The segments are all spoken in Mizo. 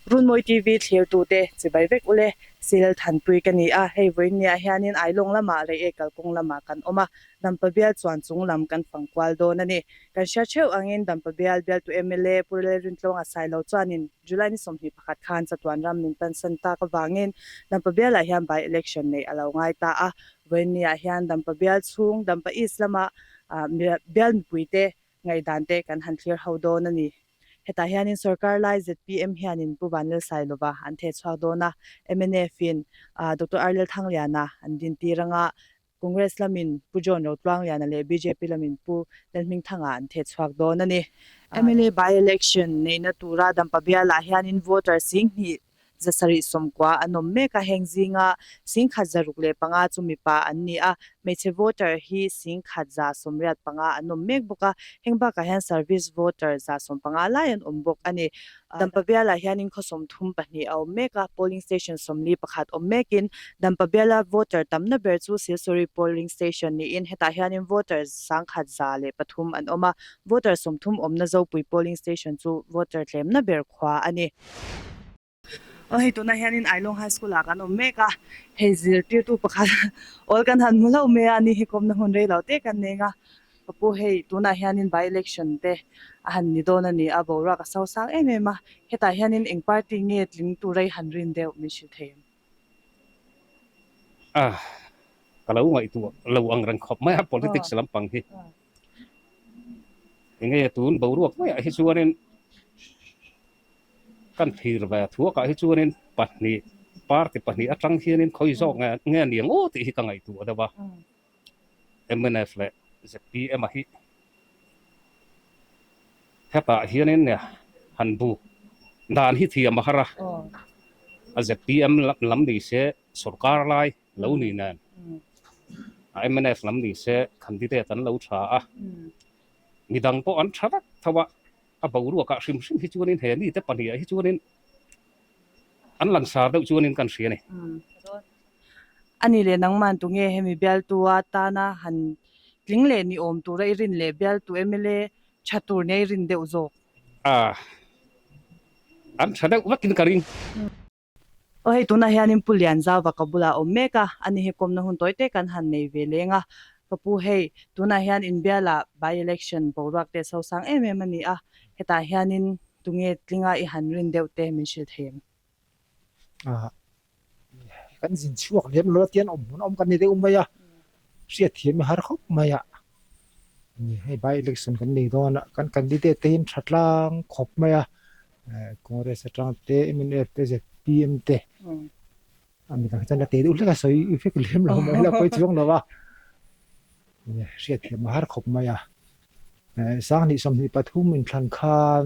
Runmawi TV thlirtute chibai vek ule, Sil Thanpui ka ni a, hei vawiinniah hianin Ailawng lamah Reiek kalkawng lamah kan awm a, Dampa bial chuan chung lam kan fang kual dawn a ni. Kan hria theuh angin Dampa bial bialtu mla Pu Lalrintlawnga Sailo chuanin July ni 21 khan chatuan ram min pansan tak avangin Dampa bialah hian by election neih a lo ngai ta a, vawiinniah hian Dampa bial chhung Dampa East lama bial mipuite ngaihdan te kan han thlir ho dawn a ni. Hetah hianin sorkar lai zpm hianin Pu Vanlalsailova an theh chhuak dawn a, MNF-in Doctor Arlel Thangliana an dintir anga Congress lamin Pu John Rotluangliana leh bjp lamin Pu Lalhmingthanga an theh chhuak dawn a ni. Mla by-election neihna tura Dampa bialah hianin voter 10,000 790 an awm mek a, heng zinga 1,105 chu mipa an ni a, hmeichhe voter hi 1,185 an awm mek bawk a, heng bakah hian service voter 150 lai an awm bawk a ni. Dampa bialah hianin khaw 32 a awm mek a, polling station 41 awm mekin Dampa biala voter tamna ber chu Silsuri polling station niin hetah hianin voter 1,103 an awm a, voter 30 awmna Zopui polling station chu voter tlemna ber khua a ni. Aw hei tunah hianin Ailawng High School ah kan awm mek a, hei zirtirtu pakhat awl kan han hmu hlauh mai a, ani hi kawmna hun rei lo te kan neng a, ka pu hei tunah hianin by election te a han ni dawn a ni a, boruak a so sang em em a, hetah hianin eng party nge tling tura i han rin deuh min hrilh thei em? A, ka lo ngaihtuah lo ang reng khawp mai a politics lampang hi. Enge tun boruak maiah hi chuanin kan thlir ve thuakah hi chuanin pahnih party pahnih atang hianin khawi zawk nge nge ni ang aw tih hi ka ngaihtuah deuh a. Mnf leh zpm a hi hetah hianin han buk dan hi thiam a har a, a zpm lam ni se sorkar lai lo ni nen a mnf lam ni se candidate an lo tha a, midang pawh an tha vek tho a, a boruakah hrim hrim hi chuanin he mite pahnih ah hi chuanin an langsar deuh chuanin kan hria a ni. A ni leh nangman tunge hemi bialtua tana han tling leh ni awm tura i rin leh bialtu mla tha tur nia i rin deuh zawk? A, an tha deuh vekin ka ring. Aw hei tunah hianin Pu Lianzauva ka bulah a awm mek a, ani hi kawmna hun tawi te kan han nei ve leng a, ka pu hei tunah hian inbialah by election boruak te so sang em em a ni a, hetah hianin tunge tlinga i han rin deuh te min hrilh thei em? Ah, kan zin chhuak lem lo a tian awm hmun awm kan ni deuh mai a, hriatthiam i har khawp mai a, hei by election kan nei dawn a, kan candidate te hi an tha tlang khawp mai a, Congress atang te, mnf te, zpm te, a mi dang chuan la te deuh hlek a sawi vek lem lo mai la pawi chuang lo a, hriatthiam a har khawp mai a. 2023 inthlan khan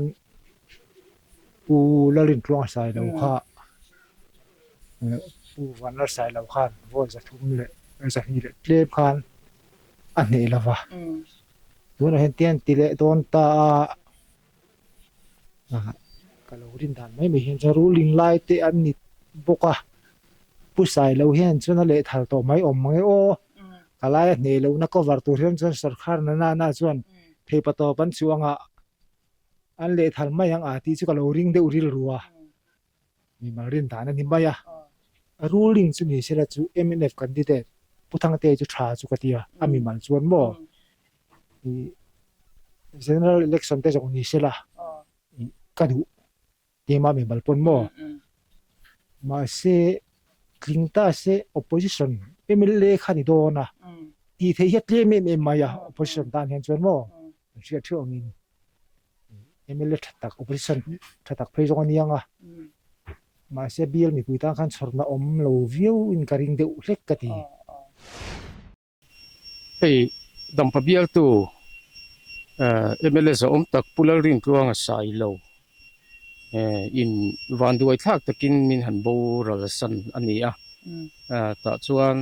Pu Lalrintluanga Sailo kha Pu Vanlal Sailo khan vote 302 leh tlem khan a hneh lo va, tunah hian tian ti leh dawn ta a. Ka lo rin dan mai mai hian chuan ruling lai te an ni bawk a, Pu Sailo hian chuan a lehthal tawh mai awm mang e aw, ka lai a hneh lohna cover tur hian chuan sarkar na nana chuan theipa tawp an chuang a, an lehthal mai ang a tih chu ka lo ring deuh rilru a, mimal rin dan a ni mai a, ruling chu ni sela chu mnf candidate Pu Thangte chu tha chu ka ti a, a mimal chuan maw General election te zawng ni sela ka duh ema mimal pawn maw mahse tling ta se opposition mla kha ni dawn a tih theih hi a tlem em em mai a opposition tan hian chuan maw an hriat theuh angin mla tha tak opposition tha tak phei zawng a ni ang a mahse bial mipui tan khan chhawrna awm lo viau in ka ring deuh hlek ka ti. Hei Dampa bialtu mla zawhawm tak Pu Lalrintluanga Sailo in vanduai thlak takin min han boral san a ni a, tah chuan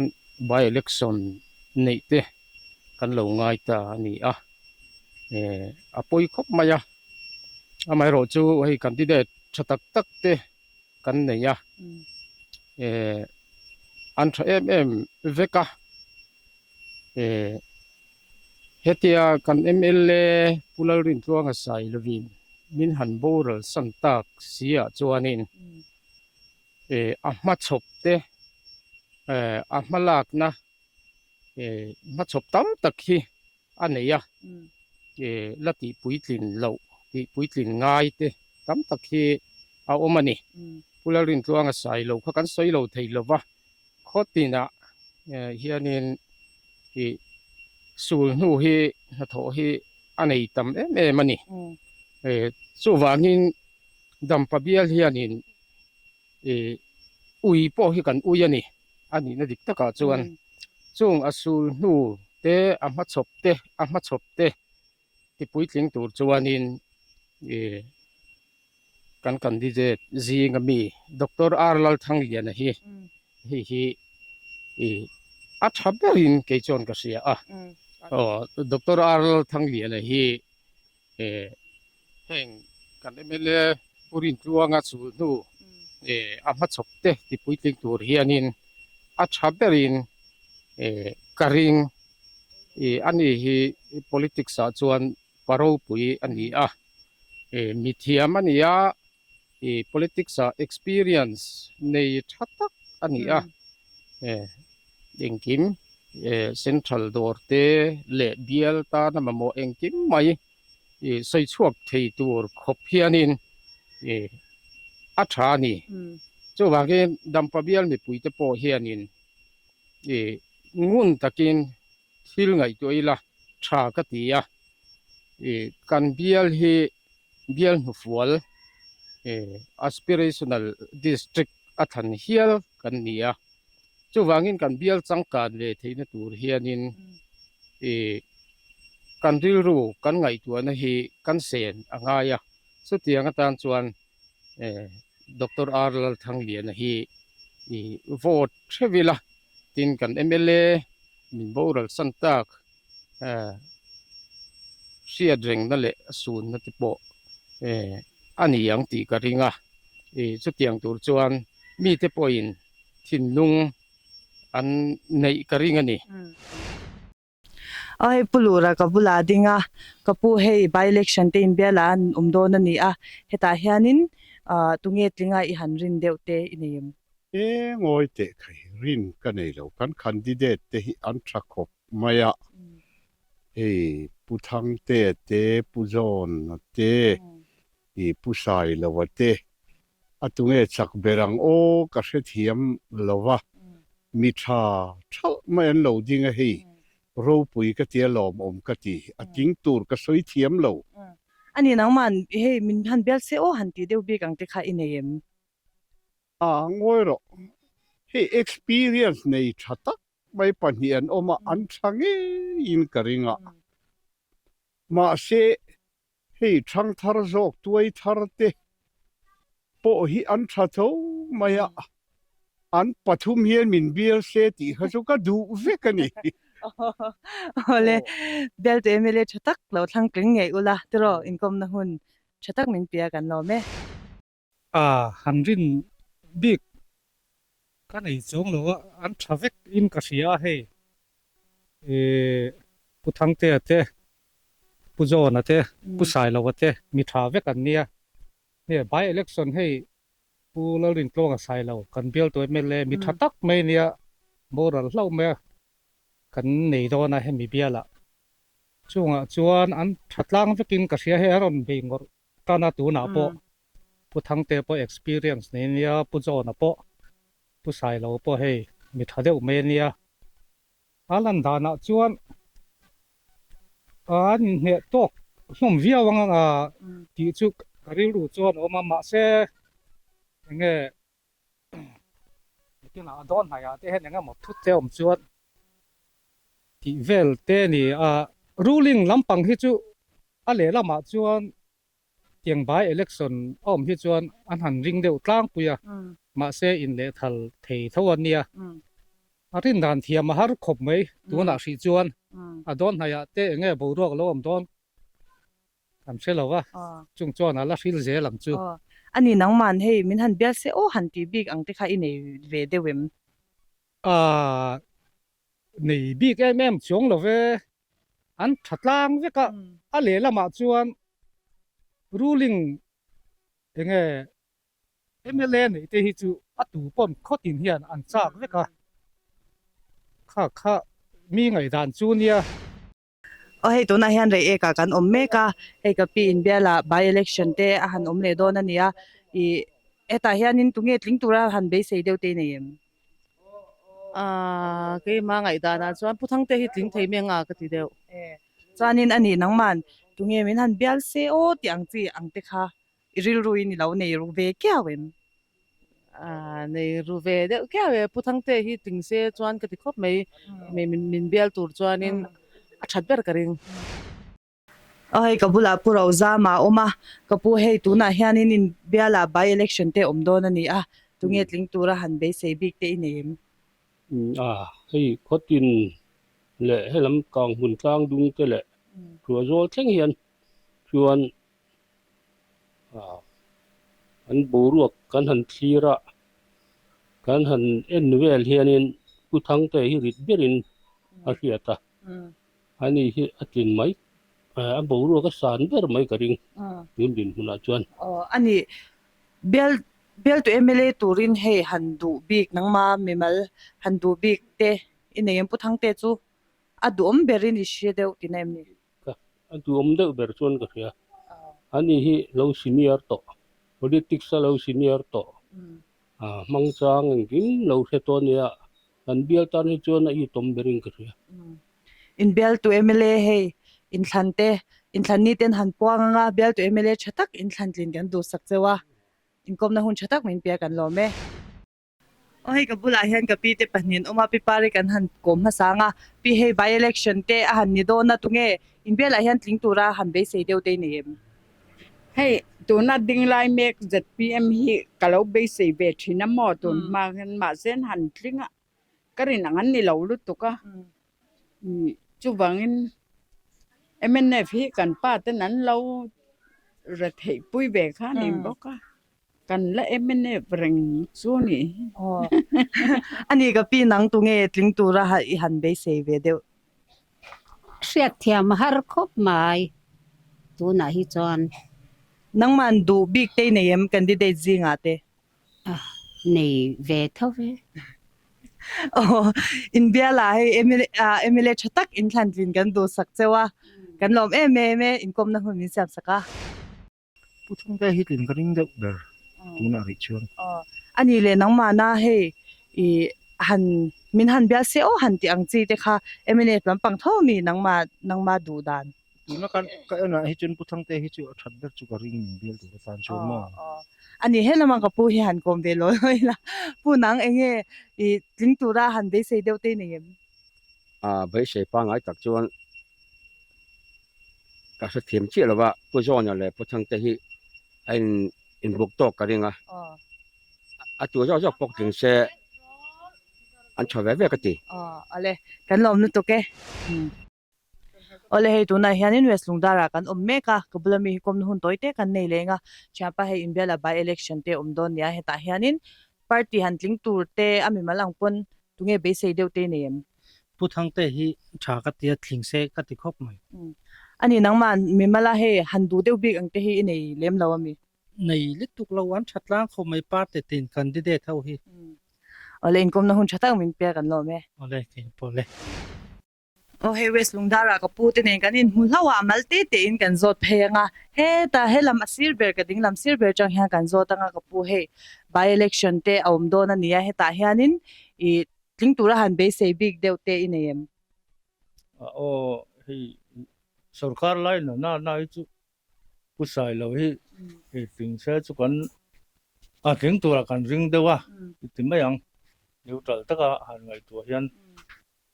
by election neih te kan lo ngai ta a ni a, a pawi khawp mai a, amaherawh chu hei candidate tha tak tak te kan nei a, eh an tha em em vek a, eh hetia kan mla Pu Lalrintluanga Sailovin min han boral san tak si ah chuanin a hmachhawp te a hmalakna hmachhawp tam tak hi a nei a, la tih puitlin loh tih puitlin ngai te tam tak hi a awm a ni. Pu Lalrintluanga sawi lo kha kan sawi lo thei lo va, khaw tinah hianin ih sul hnu hi hnathawh hi a nei tam em em a ni. Chuvangin Dampa bial hianin ih ui pawh hi kan ui a ni, a nihna dik takah chuan chung a sul hnu te a hmachhawp te a hmachhawp te ti puitling tur chuanin ih kan candidate zinga mi Doctor R Lalthangliana hi hei hi ih a tha berin kei chuan ka hria a, aw Doctor R Lalthangliana hi eh heng kan mla Pu Rintluanga chul hnu eh a hmachhawp te ti puitling tur hianin a tha berin eh ka ring ih ani hi politics ah chuan pa ropui a ni a eh mithiam a ni a ih politics ah experience nei tha tak a ni a eh engkim eh central dawr te leh bial tana mamawh engkim mai ih sawi chhuak thei tur khawp hianin ih a tha a ni. Chuvangin Dampa bial mipuite pawh hianin ih ngun takin thil ngaihtuah ila tha ka ti a, ih kan bial hi bial hnufual ih aspirational district a thlan hial kan ni a, chuvangin kan bial changkan ve theihna tur hianin ih kan rilru kan ngaihtuahna hi kan sen a ngai a, chutiang atan chuan ih Doctor R Lalthangliana hi ih vote hreuh ila. Tin, kan mla min boral san tak hriat rengna leh a sunna te pawh a ni ang tih ka ring a. Chutiang tur chuan mite pawhin thinlung an neih ka ring a ni. Aw hei Pu Lura ka bulah a ding a, ka pu hei by election te inbialah an awm dawn a ni a, hetah hianin tunge tlinga i han rin deuh te i nei em? E ngawi teh khai, rin ka nei lo, kan candidate te hi an tha khawp mai a, hei Pu Thangtea te, Pu John-a te, i Pu Sailova te, A tunge chak ber ang aw ka hrethiam lo va, mi tha thalh mai an lo ding a hei, ropui ka tia lawmawm ka ti, a ting tur ka sawi thiam lo. A ni nangman hei min han bial se aw han tih deuh bik ang te kha i nei em? A ngawi rawh, hei experience nei tha tak mai pahnih an awm a, an tha ngeiin ka ring a, mahse Hei thangthar zawk tuai thar te pawh hi an tha tho mai a, an pathum hian min bial se tih kha chu ka duh vek a ni. Awle, bialtu MLA tha tak lo thlang tling ngei ula tiraw inkawmna hun tha tak min pia kan lawm e. A han rin bik ka nei chuang lo a, an tha vek in ka hria a hei Pu Thangtea te, Pu John-a te, Pu Sailova te mi tha vek an nia. Hei by election hei Pu Lalrintluanga Sailo kan bialtu mla mi tha tak mai a nia, boral hlauh mai a kan nei dawn a hemi bialah. Chungah chuan an tha tlang vekin ka hria hei a rawn bei ngawrh Tana tunah pawh Pu Thangte pawh experience nei ania, Pu John-a pawh, Pu Sailo pawh hei mi tha deuh mai ania. A lan danah chuan an inhneh tawk hlawm viau ang a tih chu ka rilru chuan a awm a, mahse enge nikinah a dawn hnaihah te hian engemaw thut te awm chuan tih vel te a ni a, ruling lampang hi chu a lehlamah chuan tiang by election a awm hi chuan an han ring deuh tlangpui a, mahse inlehthal thei tho a nia. A rin dan thiam a har khawp mai tunah hrih chuan a dawn hnaihah te enge boruak lo awm dawn Kan hre lo a, chung chuan a la hril zel ang chu. Aw, a ni nangman hei min han bial se aw han tih bik ang te kha i nei ve deuh em? Aaa, nei bik em em chuang lo ve, an tha tlang vek a, a lehlamah chuan Ruling enge mla neih te hi chu a tu pawn khawtin hian an chak vek a, kha kha mi ngaihdan chu nia. Aw hei tunah hian Reiek ah kan awm mek a, hei ka pi inbialah by election te a han awm leh dawn a ni a, ih hetah hianin tunge tling tura han beisei deuh te i nei em? Aaa keimah ngaihdanah chuan Pu Thangte hi tling thei mai anga ka ti deuh. Chuanin a nih nangman tunge min han bial se aw tih ang chi ang te kha i rilru in i lo nei ru ve kiau em? Aaa nei ru ve deuh kiau e, Pu Thangte hi tling se chuan ka ti khawp mai, min bial tur chuanin a that ber ka ring. Aw hei ka bulah Pu Rozama a awm a, ka pu hei tunah hianin in bialah by election te awm dawn a ni a, tunge tling tura han beisei bik te i nei em? A, hei khawtin leh helam kang hmun tlang dung te leh Hruazawl thleng hian chuan an boruak kan han thlir a, kan han en vel hianin Pu Thangte hi rit berin a hriat a. Ani hi a tlin mai, a boruak a san ber mai ka ring tun dinhmunah chuan. Aw a ni, bial bialtu mla turin hei han duh bik nangma mimal han duh bik te i nei em Pu Thangte chu a duhawm berin i hre deuh tihna em ni? Ka a duhawm deuh ber chuan ka hria. Ani hi lo senior tawh, politics a lo senior tawh, hmang chang engkim lo hre tawh a nia. Kan bial tan hi chuan a itawm berin ka hria. Inbialtu mla hei inthlan te inthlan ni ten han puang anga bialtu mla tha tak inthlan tlin kan duhsak cheu a, inkawmna hun tha tak min pia kan lawm e. Aw hei ka bulah hian ka pi te pahnih an awm a, pi pari kan han kawm hmasa anga, pi hei by election te a han ni dawn a, tunge inbialah hian tling tura han beisei deuh te i nei em? Hei tuna ding lai mek zpm hi ka lo beisei ve thin a maw tun hma hian mahse an han tling a ka rin ang an ni lo lutuk a chuvangin mnf hi kan pa ten an lo re theih pui ve kha a ni bawk a kan la mnf reng chu a nih hi. A ni ka pi nang tunge tling tura i han beisei ve deuh. Hriatthiam a har khawp mai tunah hi chuan. Nangman duh bik te i nei em candidate zingah te? Nei ve tho ve. Aw, inbialah hei mla tha tak inthlantlin kan duhsak cheu a, kan lawm em em e, inkawmna hun min siamsak a. Pu Thungte hi tlin ka ring deuh ber tunah rih chuan. Aw, a nih leh nangmahna hei i han min han bial se aw han tih ang chi te kha mnf lampang tho mi nangmah nangmah duh dan. Tuna kan ka enah hi chuan Pu Thangte hi chu a that ber chu ka ring min bial tur atan chuan maw. Aw, a nih he lamah ka pu hi han kawm ve lawi lawi la. Pu nang eng nge i tling tura han beisei deuh te i nei em? A beisei pangngai tak chuan ka hrethiam chiah lo va, Pu Zawna leh Pu Thangte hi a in inbuk tawk ka ring a, a tur zawk zawk pawk tling se an tha ve ve ka ti. Aw awle, kan lawm lutuk e. Awle hei tunah hianin West Lungdarah kan awm mek a, ka bula mi hi kawmna hun tawi te kan nei leng a, thianpa hei inbiala by election te awm dawn nia, hetah hianin party han tling tur te a mimal ang pawn Tunge beisei deuh te nei em? Pu Thangte hi tha ka tia tling se ka ti khawp mai. Ani nangmah mimala hei han duh deuh bik ang te hi i nei lem lo ami? Nei lutuk lo, an tha tlang khawp mai party tin candidate ho hi. Awle inkawmna hun tha tak min pek an lawm e. Awle kei pawh le. Aw hei West Lungdara ka pu te nen kan inhmu hlauh a, a mal te te in kan zawt phei ang a, hetah helam a sir ber ka ding lam sir ber atang hian kan zawt ang a ka pu hei by election te a awm dawn a ni a, hetah hianin ih tling tura han beisei bik deuh te i nei em? Aw hei sorkar lai na na na hi chu Pu Sailo hi hei tling se chu kan a tling turah kan ring deuh a i ti mai ang, neutral taka han ngaihtuah hian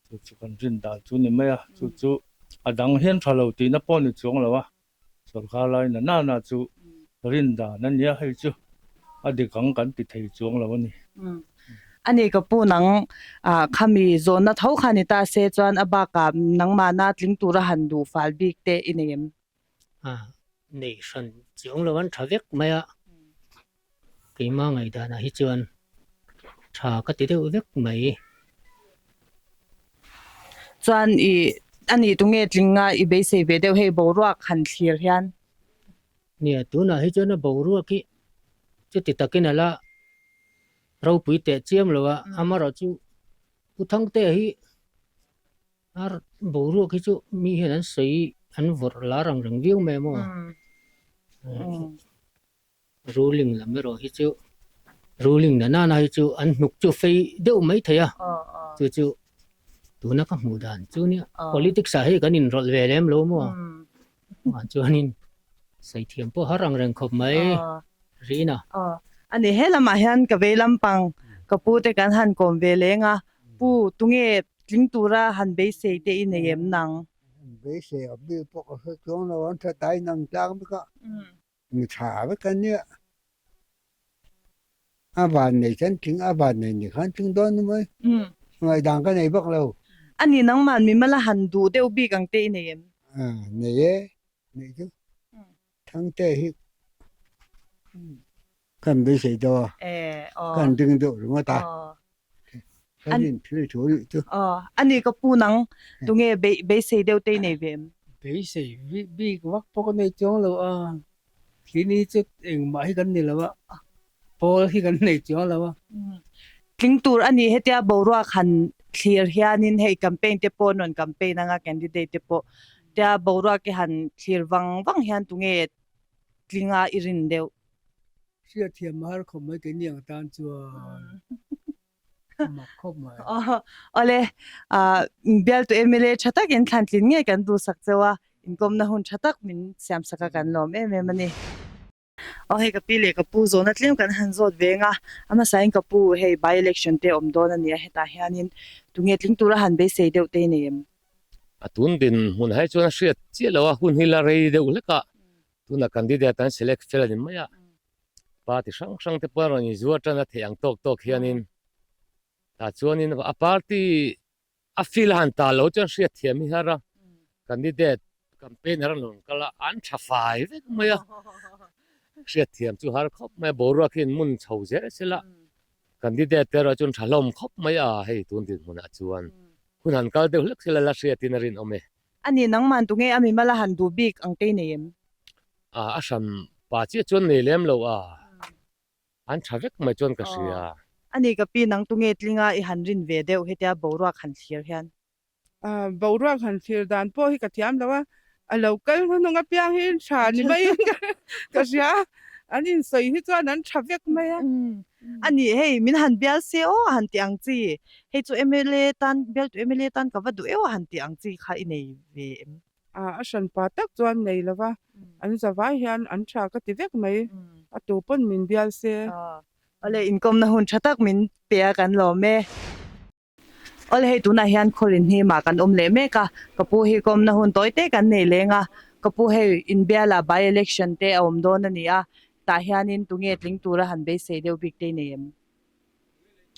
chu chu kan rin dan chu ni mai a, chu chu a dang hian tha lo tihna pawh ni chuang lo a, sorkar lai na na na chu rin dan a nia hei chu a dik ang kan ti thei chuang lo a ni. A ni ka pu nang khami zawnna tho kha ni ta se chuan a bakah nangmahna tling tura han duh fal bik te i nei em? A nei hran chiang lo an tha vek mai a, keimah ngaihdanah hi chuan tha ka ti deuh vek mai. Chuan i a nih tunge tlinga i beisei ve deuh hei boruak han thlir hian. Nia, tunah hi chuan a boruak hi chuti takin a la ropui teh chiam lo a, amaherawhchu Pu Thangtea hi a boruak hi chu mi hian an sawi an vawrh lar ang reng viau mai a maw? Ruling lam erawh hi chu ruling na nana hi chu an hnuk chu fei deuh mai thei a, chu chu tuna ka hmuh dan chu nia politics ah hei kan inrawlh ve lem lo maw? Chuanin sawi thiam pawh har ang reng khawp mai rin a. Aw a ni he lamah hian ka vei lampang ka pu te kan han kawm ve leng a, pu tunge tling tura han beisei te i nei em nang? Beisei a bil pawh ka hre chuang lo, an tha tai nang tlang vek a, mi tha vek an nia. A van nei chuan tling a van nei ni khan tling dawn ni mai. Ngaihdan ka nei bawk lo. A ni nangmah mimal a han duh deuh bik ang te i nei em? Nei e, nei chu. Thangte hi kan beisei deuh a, kan ding deuh ringawt a. Kan inthil thu rih chu. A ni ka pu nang tunge beisei deuh te i nei ve em? Beisei bik vak pawh ka nei chuang lo a, Keini chu engmah hi kan ni lo a, pawl hi kan nei chuang lo a. Tling tur a ni hetia boruak han thlir hianin hei campaign te pawh an rawn campaign anga candidate te pawh tia boruak hi han thlir vang vang hian tunge tlinga i rin deuh? Hriatthiam a har khawp mai keini ang tan chuan mak khawp mai. Awle, bialtu mla tha takin thlan tlin ngei kan duhsak cheu a, inkawmna hun tha tak min siamsak a kan lawm em em a ni. Aw hei ka pi leh ka pu zawhna tlem kan han zawt veng a, a hmasain ka pu hei by election te awm dawn a ni a, hetah hianin tunge tling tura han beisei deuh te i nei em? A tun dinhmun hai chuan a hriat chiah lo a, hun hi la rei deuh hlek a, Tuna candidate an select fel a ni mai a, party hrang hrang te pawh an rawn inzuar tan a theih ang tawk tawk hianin tah chuanin a party a feel a han ta lo chuan hriat thiam hi har a, candidate campaigner an rawn kal a, an tha fai vek mai a, hriat thiam chu har khawp mai a, boruak hi an mun chho zel zel a, candidate te erawh chuan tha hlawm khawp mai a, hei tun dinhmunah chuan hun han kal deuh hlek zel a la hriatin a rinawm e. A ni, nangman tunge a mimal a han duh bik ang te i nei em? A, a hran pa chiah chuan nei lem lo a, an tha vek mai chuan ka hria. A ni, ka pi, nang tunge tlinga i han rin ve deuh hetia boruak han thlir hian? A, boruak han thlir dan pawh hi ka thiam lo a, a lo kal hnuhnung apiang hi tha ni maiin ka hria, an insawi hi chuan an tha vek mai a. A ni, hei min han bial se aw a han ti ang chi, hei chu mla tan, bialtu mla tan ka va duh eu a han ti ang chi kha i nei ve em? A, a hranpa tak chuan nei lo va, an zavai hian an tha ka ti vek mai, a tu pawn min bial se. Awle, inkawmna hun tha tak min pe a kan lawm e. Awle hei tunah hian khawrin hnimah kan awm leh mek a, ka pu hi kawmna hun tawi te kan nei leng a, ka pu hei inbialah by election te a awm dawn a ni a, tah hianin tunge tling tura han beisei deuh bik te i nei em?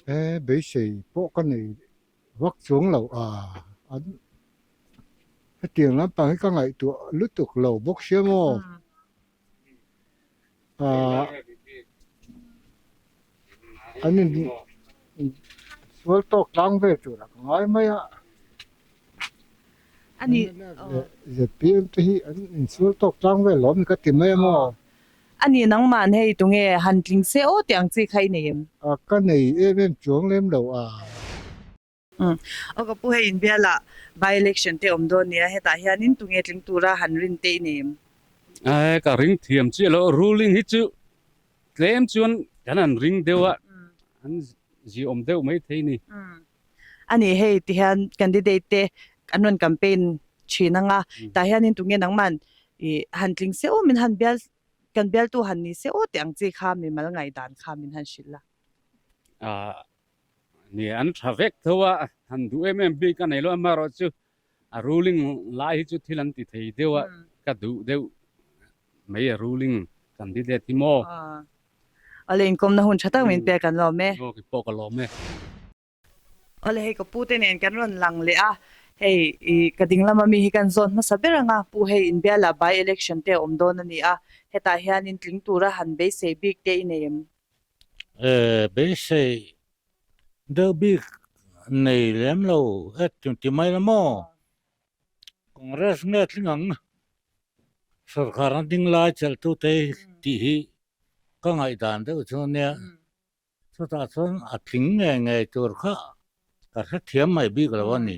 E, beisei pawh ka nei vak chuang lo a, an hetiang lampang hi ka ngaihtuah lutuk lo bawk sia maw? An in sual tawk tlang vel tur a ka ngai mai a. Ani ZPM te hi an in sual tawk tlang vel lawm ni ka ti mai a maw. Ani nangman hei tunge han tling se aw tih ang chi kha i nei em? A ka nei em em chuang lem lo a. Aw ka pu hei inbialah by election te awm dawn nia hetah hianin tunge tling tura han rin te i nei em? Ae ka ring thiam chiah lo ruling hi chu tlem chuan kan han ring deuh a an ziawm deuh mai thei ni. Ani hei ti hian candidate te an rawn campaign thin anga tah hianin tunge nangman i han tling se aw min han bial kan bialtu han ni se aw tih ang chi kha mimal ngaihdan kha min han hrilh la. Ni an tha vek tho a, han duh em em bik a nei lo amaherawhchu a ruling lai hi chu thil an ti thei deuh a, ka duh deuh mai a ruling candidate hi maw. Awle inkawmna hun tha tak min pek kan lawm e. Aw pawh ka lawm e. Awle hei ka pu te nen kan rawn lang leh a, hei i ka ding lama mi hi kan zawn hmasa ber ang a, pu hei inbialah by election te a awm dawn a ni a, hetah hianin tling tura han beisei bik te i nei em? Beisei deuh bik nei lem lo e ti mai la maw? Congress nge tling ang? Sorkar ding lai chelhtute tih hi ka ngaihdan deuh chu nia. Chutah chuan a tling ngei ngei tur kha ka hrethiam mai bik lo a ni.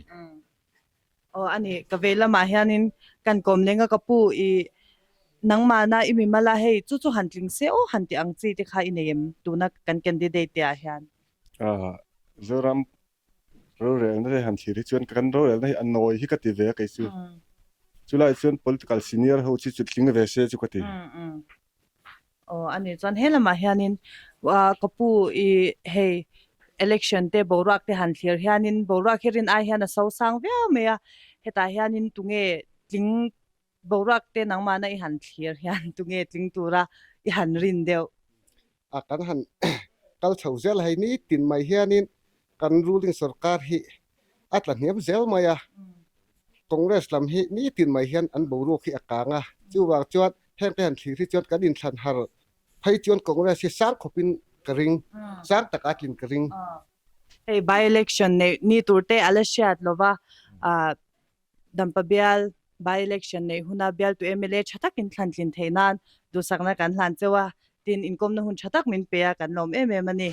Aw a ni, ka vei lamah hianin kan kawm leng a ka pu i nangmahna i mimal a hei chu chu han tling se aw han ti ang chi te kha i nei em tuna kan candidate te ah hian? Zoram rorelna te han thlir hi chuan kan rorelna hi a nawi hi ka ti ve a kei chu. Chulai chuan political senior ho chi chu tling ve se chu ka ti. Aw a nih chuan he lamah hianin ka pu i hei election te boruak te han thlir hianin boruak hi rin ai hian a so sang viau mai a, hetah hianin tunge tling boruak te nangmahna i han thlir hian tunge tling tura i han rin deuh. A kan han kal chho zel hei nitin mai hianin kan ruling sorkar hi a tla hniam zel mai a, Congress lam hi nitin mai hian an boruak hi a kang a, chuvang chuan hengte han thlir hi chuan kan inthlan har phei chuan Congress hi sang khawpin ka ring, sang taka tlin ka ring. Hei by election neih ni tur te a la hriat lova, Dampa bial by election neih huna bialtu mla tha takin thlan tlin theih nan duhsakna kan hlan cheu a, tin inkawmna hun tha tak min pe a, kan lawm em em a ni.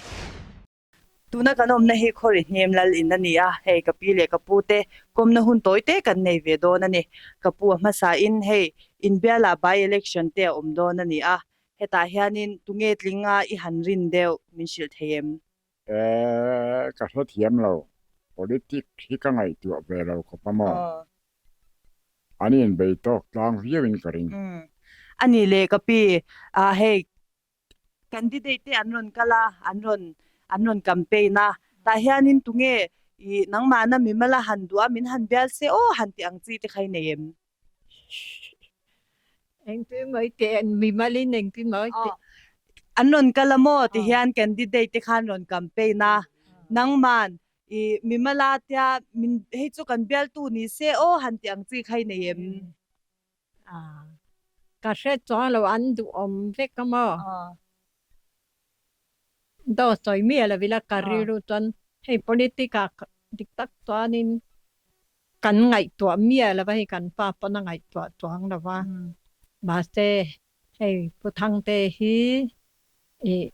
Tuna kan awmna hi Khawri hnem lal in a ni a, hei ka pi leh ka pu te kawmna hun tawi te kan nei ve dawn a ni. Ka pu a hmasa in hei inbialah by election te a awm dawn a ni a, hetah hianin tunge tlinga i han rin deuh min hrilh thei em? Eh, ka hrethiam lo. Politic hi ka ngaihtuah ve lo khawp a maw? An inbei tawk tlang viauin ka ring. A ni leh ka pi, ah hei candidate te an rawn kal a, an rawn an rawn campaign a, tah hianin tunge i nangmahna mimal a han duh a, min han bial se aw han ti ang chi te kha i nei em? Engtin mai teh mimalin engtin mai teh. An rawn kal a maw ti hian candidate te khan rawn campaign a, nangman i mimala tia min hei chu kan bialtu ni se aw han ti ang chi kha i nei em? Ka hre chuang lo an duhawm vek a maw? Daw sawi miah lo ila ka rilru chuan hei politic ah dik tak chuanin kan ngaihtuah miah lo va, hei kan pa pawn a ngaihtuah chuang lo va. Mahse hei Pu Thangte hi ih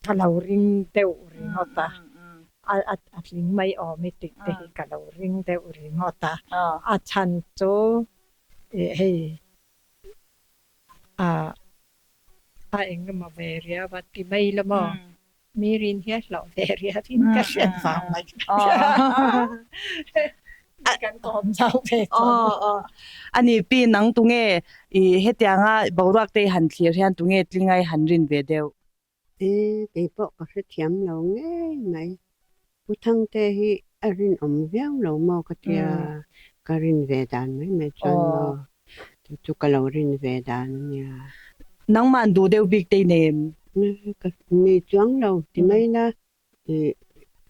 ka lo ring deuh ringawt a, a tling mai awm i tih te hi ka lo ring deuh ringawt a. A chhan chu ih hei A a engemaw ve riau a ti mai la maw? Mi rin hian hlauh ve riau in ka hriat vang mai kan kawm zau ve chuan. A ni pi nang tunge i hetianga boruak te i han thlir hian tunge tlinga i han rin ve deuh? E, kei pawh ka hrethiam lo ngei mai. Pu Thangte hi a rinawm viau lo maw ka tia, ka rin ve dan mai mai chuan maw, chu chu ka lo rin ve dan a nia. Nangmah duh deuh bik te i nei em? Ka nei chuang lo ti mai la,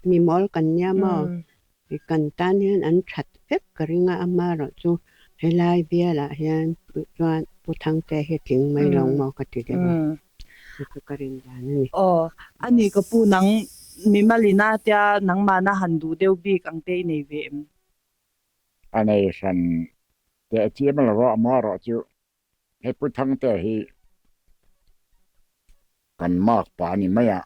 mi mawl kan nia maw, kan tan hian an that vek ka ring a, amaherawh chu helai bialah hian chuan Pu Thangte hi tling mai lo maw ka ti deuh a, chu chu ka rin dan a ni. Aw, a ni ka pu nang mimalina tia nangmahna han duh deuh bik ang te i nei ve em? A nei hran teh chiam lo a, amaherawh chu He Pu Thangte hi kan mark pa a ni mai a,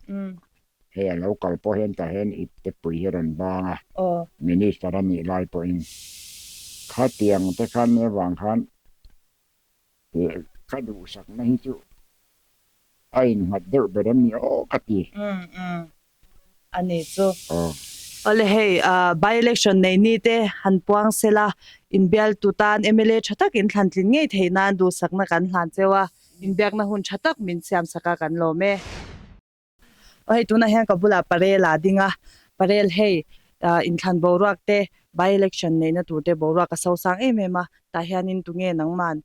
hei a lo kal pawh hian tah hian ipte pui hi a rawn vang a, Minister a nih lai pawhin khatiang te khan nia vang khan ka duhsakna hi chu a innghat deuh ber em ni aw ka ti. A ni chu. Awle hei by election nei ni te han puang sela inbialtu tan mla tha tak in thlan tlin ngei theih nan duhsakna kan hlan cheu a, inbiakna hun tha tak min siam sak a kan lawm e. Aw hei tunah hian ka bulah Parel a ding a, Parel hei inthlan boruak te by election neihna tur te boruak a sosang em em a, tah hianin tunge nangman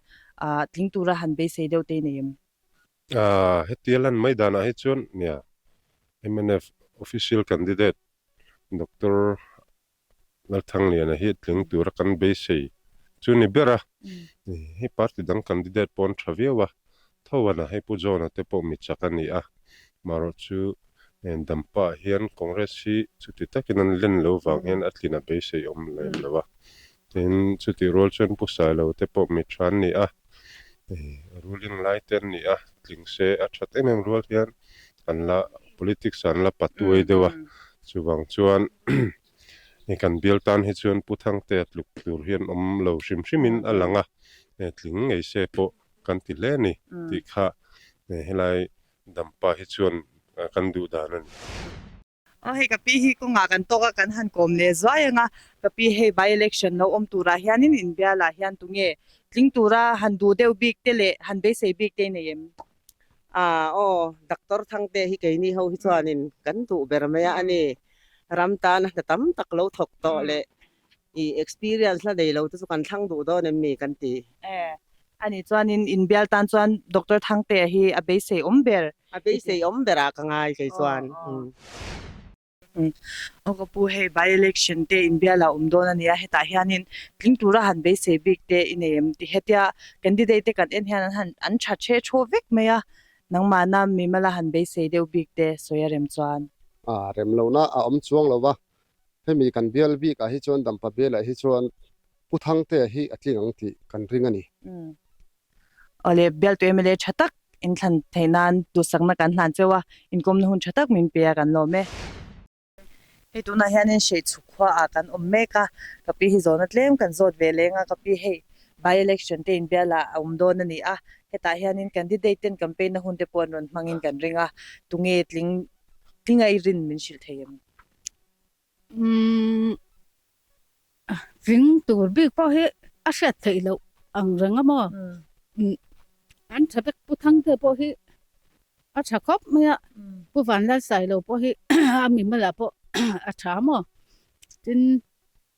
tling tura han beisei deuh te i nei em? Hetia lan mai danah hi chuan nia mnf official candidate Doctor Lalthangliana hi tling tura kan beisei chu ni ber a, hei party dang candidate pawh an tha viau a, Thoana hei Pu John-a te pawh mi chak a ni a, marawh chu Dampa hian Congress hi chuti takin an len lo vang hian a tlin a beisei awm lem lo a, tin chutih rual chuan Pu Sailo te pawh mi tha an ni a. Ruling lai te an ni a, tling se a that em em rual hian an la politics ah an la patuai deuh a, chuvang chuan kan bial tan hi chuan Pu Thangtea tluk tur hian awm lo hrim hrim in a lang a, tling ngei se pawh kan ti hle a ni tih kha helai Dampa hi chuan kan duh dan a ni. Aw hei ka pi hi kawngah kan tawk a kan han kawm leh zuai ang a, ka pi hei by election lo awm turah hianin inbialah hian tunge tling tura han duh deuh bik te leh han beisei bik te i nei em? Ah aw Doctor Thangte hi keini ho hi chuanin kan duh ber mai a a ni. Ram tana hna tam tak lo thawk tawh leh i experience la nei lo te chu kan thlang duh dawn em mi kan ti. E, ani chuanin inbial tan chuan Doctor Thangtea hi a beisei awm ber. A beisei awm berah ka ngai kei chuan. Aw ka pu hei by election te inbial a awm dawn a nia, hetah hianin tling tura han beisei bik te i nei em ti hetia candidate te kan en hian an han an tha the thaw vek mai a, nangmahna mimala han beisei deuh bik te sawi a rem chuan. A rem lohna a awm chuang lo va, Hemi kan bial bik ah hi chuan Dampa bial ah hi chuan Pu Thangtea hi a tling ang tih kan ring a ni. Awle, bialtu MLA tha tak in thlan theih nan duhsakna kan hlan cheu a, inkawmna hun tha tak min pe a kan lawm e. Hei tunah hianin Hreichhuk khua ah kan awm mek a, ka pi hi zawhna tlem kan zawt ve leng a, ka pi hei by election te inbial ah a awm dawn a ni a, hetah hianin candidate ten campaign na hun te pawh an rawn hmangin kan ring a, tunge tling tling a i rin min hrilh thei em? Umm tling tur bik pawh hi a hriat theih loh ang reng a maw? Umm an tha vek Pu Thangte pawh hi a tha khawp mai a, Pu Vanlalsailo pawh hi a mimal ah pawh a tha maw? Tin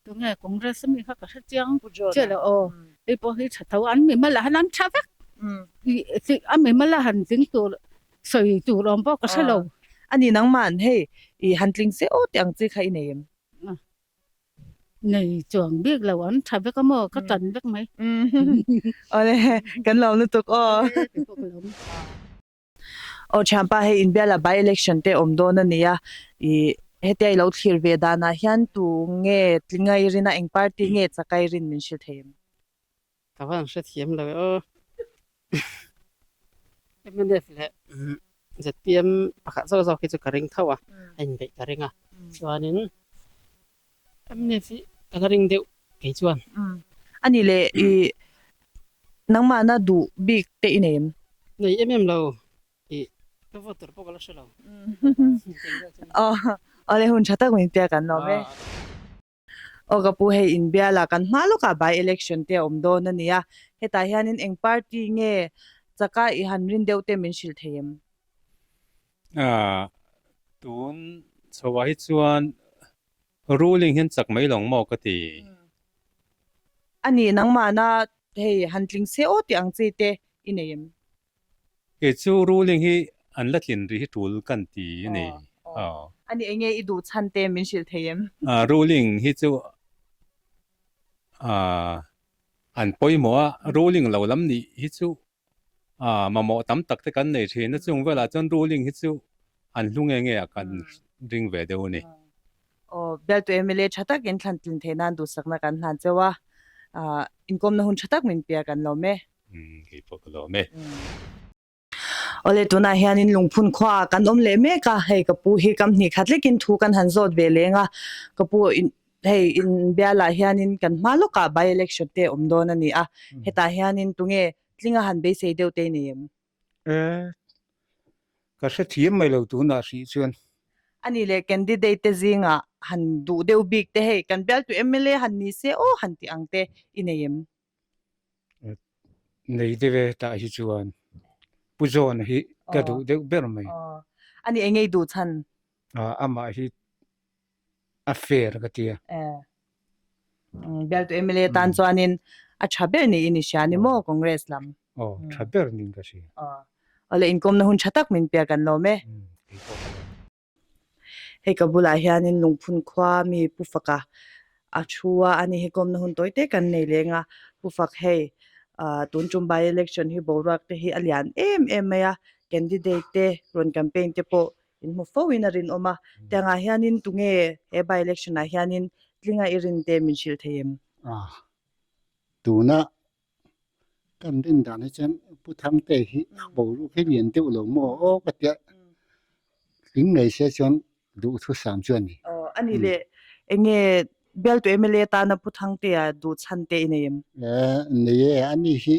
tunge Congress ami kha ka hre chiang chiah lo aw hei pawh hi tha tho an mimal ah hian an tha vek a mimal a han tling tur sawi tur awm pawh ka hre lo. Ani nangman hei i han tling se aw tih ang chi kha i nei em? Nei chuang bik lo an tha vek a maw ka tan vek mai. Awle kan lo lutuk aw. Aw thianpa hei inbiala by election te awm dawn a ni a, i hetia i lo thlir ve danah hian tu nge tlinga i rin a, eng party nge chaka i rin min hrilh thei em? Ka van hrethiam lo e aw. Mnf leh zpm pakhat zawk zawk hi chu ka ring tho a, a inbeih ka ring a. Chuanin mnf hi ka la ring deuh kei chuan. Ani leh i nangmahna duh bik te i nei em? Nei em em lo. I ka vote tur pawh ka la hre lo. Aw, awle hun tha tak min pek an lawm e. Aw ka pu hei inbiala kan hma lawkah by election te a awm dawn a nia, hetah hianin eng party nge chaka i han rin deuh te min hrilh thei em? Aaa tun chhoah hi chuan ruling hian chak mai lawng maw ka ti. A nih nangmahna hei han tling se aw tih ang chi te i nei em? Kei chu ruling hi an la tlin rih hi tul kan ti a ni. Aw. A ni enge i duh chhan te min hrilh thei em? Ruling hi chu an pawimawh a, ruling lo lam nih hi chu mamawh tam tak te kan nei thin a, chung velah chuan ruling hi chu an hlu nge nge a kan ring ve deuh a ni. Aw, bialtu MLA tha takin thlan tlin theih nan duhsakna kan hlan cheu a, inkawmna hun tha tak min pia kan lawm e. Kei pawh ka lawm e. Awle tunah hianin lungphun khuaah kan awm leh mek a, hei ka pu hi kam hnih khat lekin thu kan han zawt ve leng a, ka pu in hei inbialah hianin kan hma lawkah by election te awm dawn a ni a, hetah hianin tunge tlinga han beisei deuh te i nei em? E, ka hrethiam mai lo tunah hrih chuan. Ani leh candidate te zingah han duh deuh bik te hei kan bialtu mla han ni se aw han tih ang te i nei em? Nei deuh e tah hi chuan Pu John hi ka duh deuh ber mai. Ani eng ngei duh chhan? Amah hi a fair ka tia. Bialtu mla tan chuanin a tha ber niin i hria ni maw Congress lam? Aw tha ber niin ka hria. Awle inkawmna hun tha tak min pek kan lawm e. Hei ka bulah hianin lungphun khua mi Pu Faka a thu a, ani hi kawmna hun tawi te kan nei leng a, Pu Fak hei ah tun tum by election hi boruak te hi a lian em em mai a, candidate te rawn campaign te pawh in hmu fo in a rinawm a, tiangah hianin tunge he by election ah hianin tlinga i rin te min hrilh thei em? Tuna Kan rin dan hi chuan Pu Thangte hi boruak hi lian deuh lo maw aw ka tia tling ngei se chuan duhthusam chu a ni. Aw a ni le enge bialtu mla tana Pu Thangtea duh chhan te i nei em? Nei e, ani hi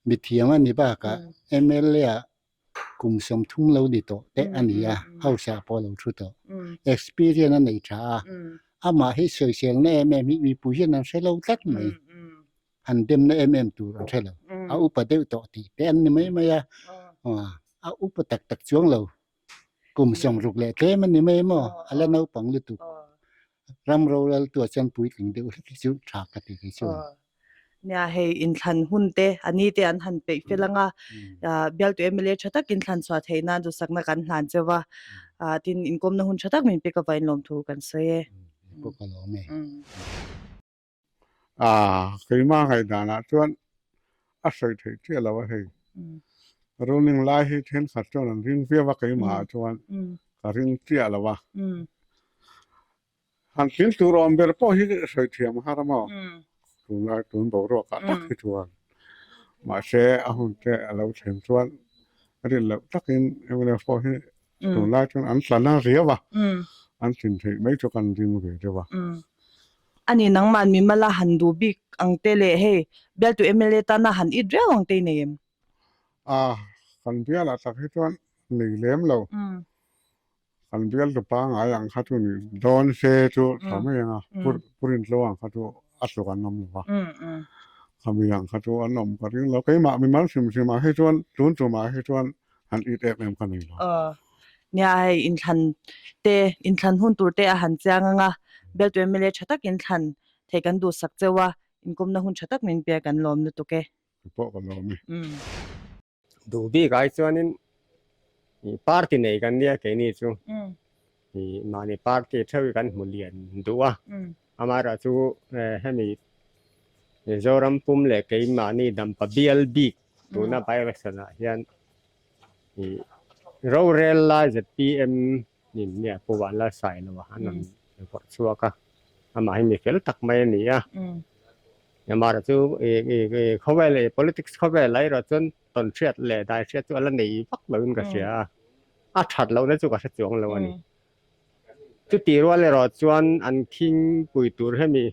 mithiam a ni bakah mla ah kum 30 lo ni tawh te a ni a, house ah pawh a lo thu tawh. Experience a nei tha a, amah hi sawiselna em em hi mipui hian an hre lo tlat mai. Han demna em em tur an hre lo. A upa deuh tawh tih te an ni mai mai a, a upa tak tak chuang lo. Kum 60 leh tlem a ni mai maw? A la naupang lutuk. Ram rorel tu ah chuan puitling deuh hlek hi chu tha ka ti kei chuan. Nia hei inthlan hun te a ni te an han peih fel anga bialtu mla tha tak inthlan chhuah theih nan duhsakna kan hlan cheu a, tin inkawmna hun tha tak min pek avangin lawmthu kan sawi e. Pawh ka lawm e. A, keimah ngaihdanah chuan a sawi theih chiah lo a hei. Ruling lai hi thenkhat chuan an ring viau a keimahah chuan ka ring chiah lo a. Han tling tur awm ber pawh hi sawi thiam a har a maw? Tunlai tun boruakah tak hi chuan. Mahse a hun te a lo thlen chuan rin loh takin mnf pawh hi tunlai chuan an tla na riau a, an tlin theih mai chu kan ring ve deuh a. A ni nangmah mimal a han duh bik ang te leh hei bialtu mla tana han it riau ang te i nei em? A, kan bialah tak hi chuan nei lem lo. Kan bialtu pangngai ang kha chu ni dawn se chu tha mai ang a, Purintlo ang kha chu a tluk an awm lo va. Khami ang kha chu an awm ka ring lo. Keimah mimal hrim hrimah hi chuan tun tumah hi chuan han it em em ka nei lo. Nia hei inthlan te inthlan hun tur te a han chiang ang a, bialtu mla tha tak inthlan thei kan duhsak cheu a, inkawmna hun tha tak min pek an lawm lutuk e. Ka pawh ka lawm e. Duh bik ai chuanin party nei kan nia keini chu mahni party theuh hi kan hmu lian duh a, amaherawhchu hemi Mizoram pum leh keimahni dampa bial bik tuna by election ah hian rorel lai zpm in nia Pu Vanlalsailo an rawn vawrh chhuak a, amah hi mi fel tak mai a ni a, amaherawh chu khawvel politics khawvel ah erawh chuan tawnhriat leh daihriat chu a la nei vak lo in ka hria a, a that lohna chu ka hre chuang lo a ni. Chutih rual erawh chuan an khingpui tur hemi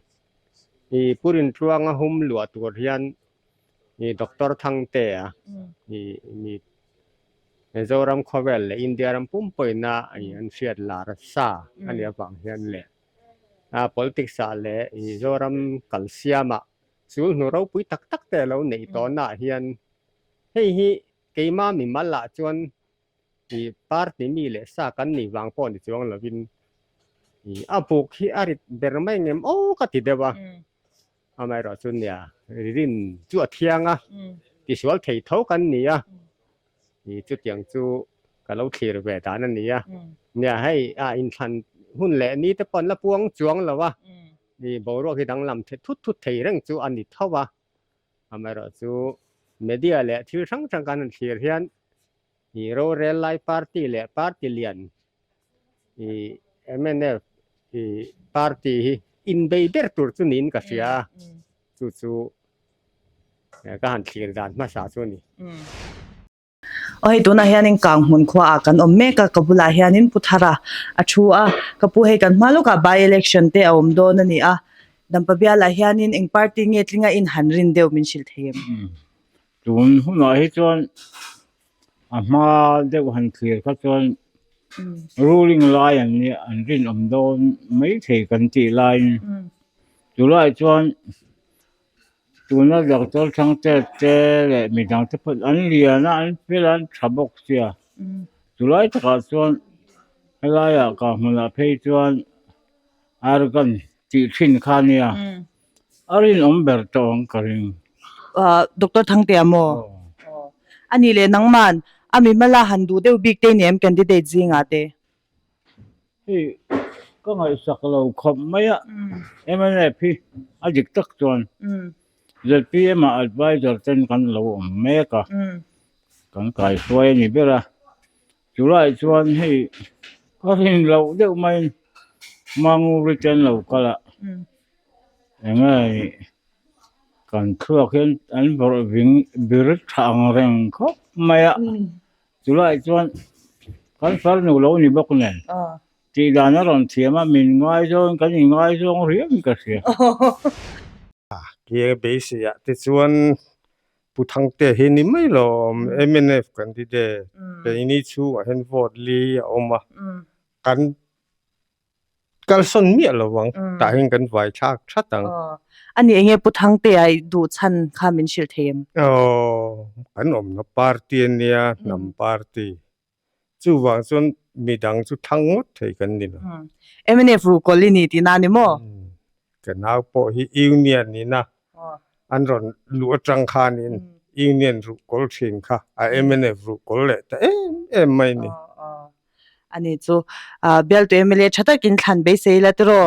Pu Rintluanga hum luah tur hian Doctor Thangtea mi Mizoram khawvel leh India ram pum pawhina an hriat lar sa a nih avang hian leh politics ah leh Mizoram kalsiamah sul hnu ropui tak tak te a lo neih tawhnaah hian hei hi keimah mimal ah chuan party mi leh sa kan nih vang pawh ni chuang lovin a buk hi a rit ber mai ngem aw ka ti deuh a. Amaherawh chu nia rin chu a thiang a, tisual thei tho kan ni a, chutiang chu ka lo thlir ve dan a ni a. Nia hei a inthlan hun leh ni te pawh an la puang chuang lo a, boruak hi danglam thut thut thei reng chu a ni tho a. Amaherawh chu media leh thil hrang hrang kan han thlir hian rorel lai party leh party lian mnf party hi inbei ber tur chu niin ka hria a, chu chu ka han thlir dan hmasa chu a ni. Aw hei tunah hianin kang hmun khuaah kan awm mek a, ka bulah hianin Pu Thara a thu a, ka pu hei kan hma lawkah by election te a awm dawn a ni a, Dampa bialah hianin eng party nge tlinga in han rin deuh min hrilh thei em? Tun hunah hi chuan a hma deuh han thlir kha chuan ruling lai an nia an rinawm dawn maithei kan tih laiin chulaiah chuan tuna doctor Thangte te leh midang te pawh an lian a an fel a an tha bawk sia chulai takah chuan helaiah kah hmunah phei chuan argan tih thin kha a nia. A rinawm ber tawh ang ka ring. Doctor Thangtea maw? A nih leh nangman a mimala han duh deuh bik te i ni em candidate zingah te? Hei ka ngaihsak lo khawp mai a, mnf hi a dik tak chuan zpm ah adviser ten kan lo awm mek a, kan kaihruai a ni ber a, chulaiah chuan hei ka rin loh deuh maiin Manguri te an lo kal a. Enge ka Kan thluak hian an vawrh ving bir tha ang reng khawp mai a, chulai chuan kan farnu lo ni bawk nen tih dan a rawn thiam a, min ngaizawng kan inngaizawng riau in ka hria. Kia beiseiah te chuan Pu Thangtea hi ni mai lo awm mnf candidate keini chhungah hian vote li a awm a, kan Kalsawn miah lo ang, tah hian kan vai thlak that ang. A ni enge Pu Thangtea i duh chhan kha min hrilh thei em? Aw, kan awmna party a nia, hnam party. Chuvang chuan midang chu thlang ngawt thei kan ni lo. Mnf ruhkawl i ni tihna a ni maw? Ka nau pawh hi union ina an rawn luh atang khanin union ruhkawl thin kha a mnf ruhkawl leh ta em em mai a ni. Ani chu bialtu MLA tha takin thlan beisei ila tiraw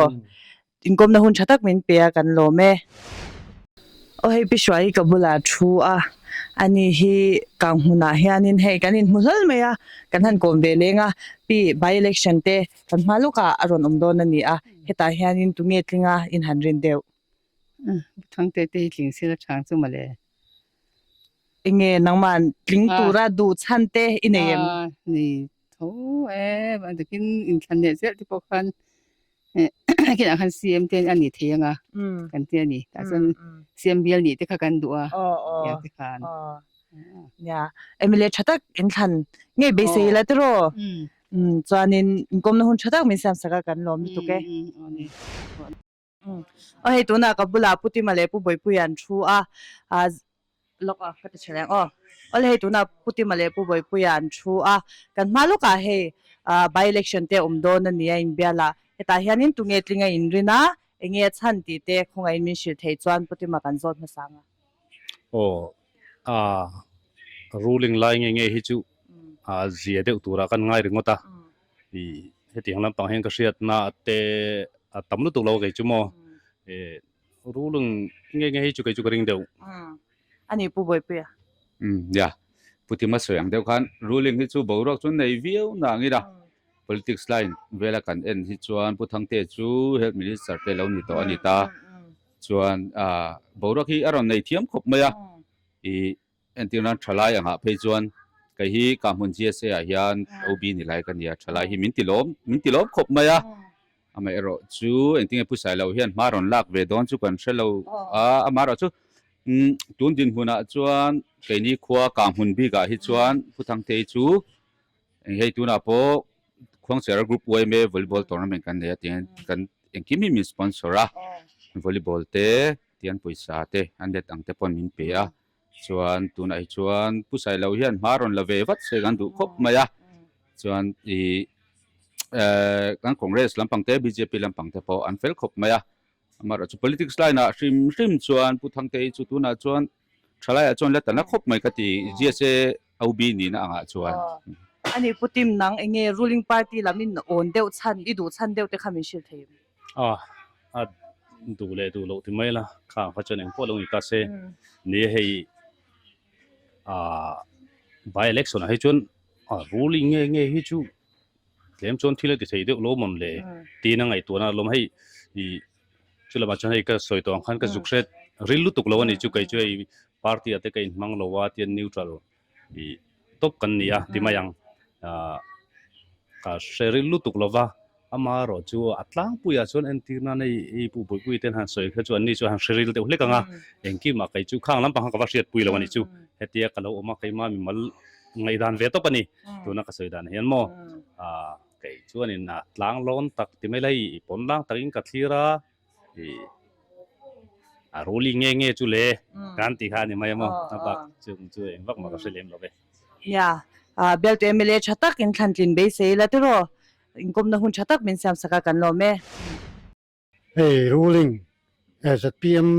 inkawmna hun tha tak min pe a kan lawm e. Aw hei Pi Hruai ka bulah thu a, ani hi kang hmunah hianin hei kan inhmu hlawl mai a, kan han kawm ve leng a, Pi by election te kan hma lawkah a rawn awm dawn a ni a, hetah hianin tunge tlinga in han rin deuh. Thangte te hi tling sila chang chu mawle. Enge nangmah tling tura duh chhan te i nei em? Nei tho e, an takin inthlan leh zel te pawh khan kinah khan CM te a ni thei anga kan ti a ni. Tah chuan CM bial nih te kha kan duh a tiang te khan. Nia, MLA tha tak inthlan ngei beisei ila tiraw? Chuanin inkawmna hun tha tak min siam sak a kan lawm lutuk e. Aw hei tunah ka bulah Pu Tima leh Pu Bawipuia an thu a, ah lawk a ka ti tha leng aw. Awle hei tunah Pu Tima leh Pu Bawipuia an thu a, kan hma lawkah hei ah by election te a awm dawn a ni a inbial a, hetah hianin tunge tlinga inrin a, enge a chhan tih te khawngaihin min hrilh theih chuan Pu Tima kan zawt hmasa ang a. Aw ah ruling lai nge nge hi chu ah zia deuh turah kan ngai ringawt a. I hetiang lampang hian ka hriatna te a tam lutuk lo kei chu maw e ruling nge nge hi chu kei chu ka ring deuh. A ni Pu Bawipuia. Umm ya Pu Tima sawi ang deuh khan ruling hi chu boruak chu nei viau na ang ila politics line vela kan en hi chuan Pu Thangtea chu health minister te lo ni tawh a ni ta chuan ah boruak hi a rawn nei thiam khawp mai a i Entir nan thalai angah phei chuan kei hi Kahmun GSA ah hian OB ni lai ka nia, thalai hi min ti lawm, min ti lawm khawp mai a. Amaherawh chu engtinge phusaih loh hian hma rawn lak ve dawn chu kan hre lo a, amaherawh chu tun dinhmunah chuan keini khua Kahmun bikah hi chuan Pu Thangtei chu eng hei tunah pawh Khuangchera Group YMA Volleyball Tournament kan nei a tiang kan engkim hi min sponsor a, volleyball te tian pawisa te an let ang te pawn min pe a. Chuan tunah hi chuan Pu Sailo hian hma rawn la ve vat se kan duh khawp mai a. Chuan ih eh kan Congress lampang te bjp lampang te pawh an fel khawp mai a. Amaherawh chu politics line ah hrim hrim chuan Pu Thangtei chu tunah chuan thalaiah chuan la tana khawp mai ka ti GSA OB nihna angah chuan. Ani Pu Tim nang enge ruling party lam in awn deuh chhan i duh chhan deuh te kha min hrilh thei em? A, a duh leh duh loh ti mai la, kha ang kha chuan engpawh lo ni ta se, ni hei ah by election ah hi chuan a ruling nge nge hi chu tlem chuan thil a ti thei deuh lo mawn le tiin a ngaihtuahna a lawm hei ih chu lamah chuan hei ka sawi tawh ang khan ka zuk hret ril lutuk lo a ni chu kei chu hei party ah te ka inhmang lo a tian neutral ih tawp kan ni a ti mai ang ah ka hre ril lutuk lo va amaherawh chu a tlangpuiah chuan entir nan hei hei pu Buipui ten han sawi kha chu an ni chu han hre ril deuh hlek ang a engkim ah kei chu khang lampang kha ka va hriatpui lo a nih chu hetia ka lo awm a keimah mimal ngaihdan ve tawp a ni tuna ka sawi dan hian maw ah kei chuanin a tlang lawn tak ti mai la hei pawn lang takin ka thlir a. Ih a ruling nge nge chu le kan tih kha a ni mai a maw a bak chung chu eng vak mah ka hre lem lo ve. Nia, bialtu MLA tha tak in thlantlin beisei ila tiraw inkawmna hun tha tak min siam sak a kan lawm e. Hei ruling ZPM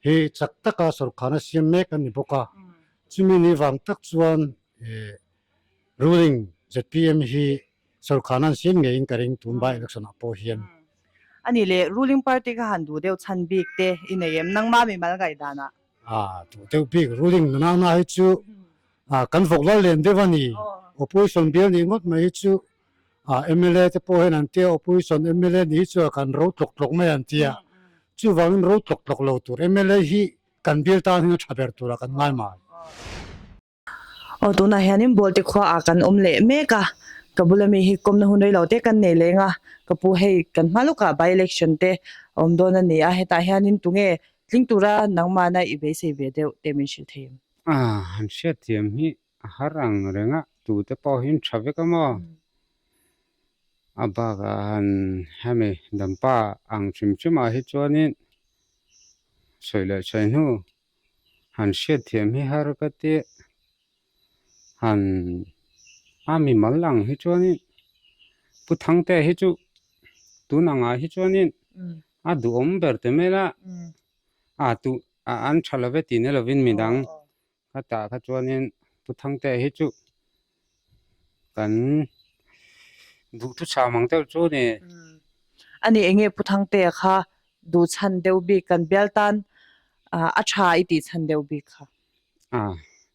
hi chak taka sorkharna siam mek a ni bawk a, chumi ni vang tak chuan ruling ZPM hi Sorkharna an siam ngeiin ka ring tun by election ah pawh hian. A nih leh ruling party kha han duh deuh chhan bik te i nei em? Nangmah mimal ngaihdan ah. Ah duh deuh bik ruling nunau na hi chu ah kan vawk lal lem deuh a ni. Opposition bial nih ngawt mai hi chu ah mla te pawh hian an tia opposition mla nih hi chu kan ro tlawk tlawk mai an tia. Chuvangin ro tlawk tlawk lo tur mla hi kan bial tan hian a tha ber turah kan ngai mai. Aw tunah hianin Bawlte khuaah kan awm leh mek a, ka bula mi hi kawmna hun rei lo te kan nei leng a, ka pu hei kan hma lawkah by election te a awm dawn a ni a, hetah hianin tunge tling tura nangmahna i beisei ve deuh te min hrilh thei em? A, han hriatthiam hi a har ang reng a, tute pawh hi an tha vek a maw? A bakah han hemi dampa ang hrim hrimah hi chuanin sawi leh sawi hnu han hriatthiam hi har ka ti han a mimal ang hi chuanin Pu Thangtea hi chu tun angah hi chuanin a duhawm ber ta mai la a tu an tha love tih ni lovin midang ka tah kha chuanin Pu Thangtea hi chu kan duhthuchham ang deuh chu a ni. A ni enge Pu Thangtea kha duh chhan deuh bik kan bial tan a tha i tih chhan deuh bik kha. A,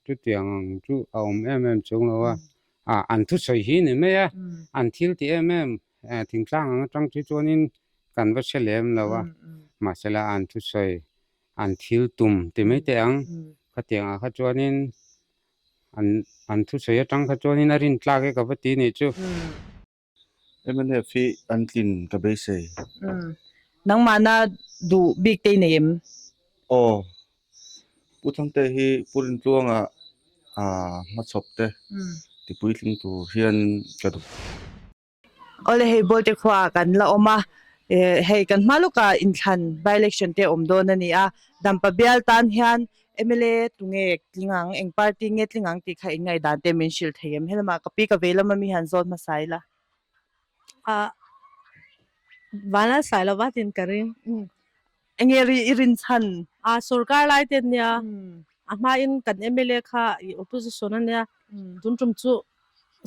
chutiang ang chu a awm em em chung lo a, a an thusawi hi ni mai a, an thil ti em em thingtlang ang atang chu chuanin kan va hre lem lo a, mahsela an thusawi an thil tum ti mai teh ang, khatiang ah kha chuanin an an thusawi atang kha chuanin a rin tlak e ka va ti nih chu. Mnf hi an tlin ka beisei. Nangmahna duh bik te i nei em? Aw, Pu Thangte hi Pu Rintluanga hmachhawp te tipuitling tur hian ka duh. Awle hei Bawlte khuaah kan la awm a, hei kan hma lawkah inthlan by election te awm dawn a ni a, Dampa bial tan hian mla tunge tling ang, eng party nge tling ang tih kha in ngaihdan te min hrilh thei em? Helamah ka pi ka vei lama mi han zawt hmasa ila. Ah, Vanlal Sailova tin ka ring. Enge ri i rin chhan? A sorkar lai te ania, a hmain kan mla kha i opposition ania, tun tum chu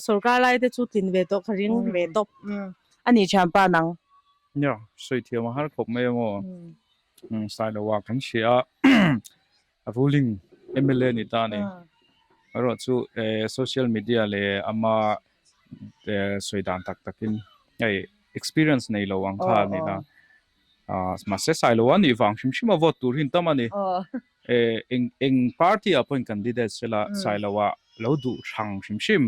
sorkar lai te chu tlin ve tawh ka ring ve tawp. A nih thianpa nang. Nia, sawi thiam a har khawp mai emaw Sailoa kan hria a, ruling mla ni ta a ni. Erawh chu social media leh ama sawi dan tak takin hei experience nei lo ang kha a ni la. Mahse Sailoa nih vang hrim hrim a vote tur hi an tam a ni. Eng party ah pawhin candidate sela Sailoa lo duh hrang hrim hrim